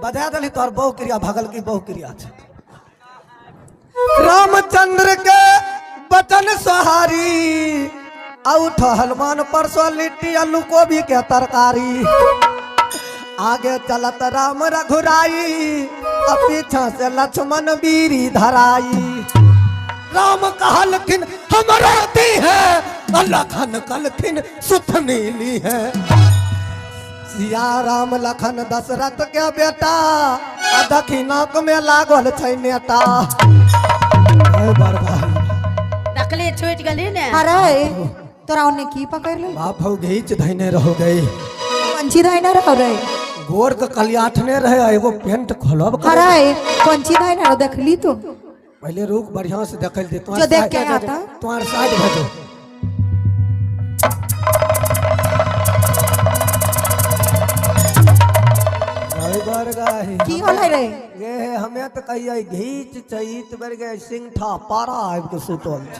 बजा देली तोहर बहु क्रिया भगल की बहु क्रिया छै। रामचंद्र के बचन सहारी उठ हनुमान परसों लिट्टी आलू गोभी के तरकारी। आगे चलत राम रघुराई, पीछा से लक्ष्मण बीरी धराई। राम कहलखिन हमरा दी है, लखन कहलखिन सुथनी ली है। सिया राम लखन दशरथ के बेटा, दक्षिणाक में लागल छै नेता। तकली छूट गेली ने। अरे तोरा ओने की पकड़ ले? बाप हौ घीच धैने रहो गई। पंछी धैने रहो रे? गोर के कलियाठने रहे, एगो पेंट खोलब। अरे पंछी धैने रहो, देखली तू? पहले रुक, बढ़िया से देखल दे। जो देख के आता। तुम्हार साइड भेजो। की होलै रे? ये हमें तो कहिए घीच चैत बर गए सिंठा पारा आबि के सुतल छै।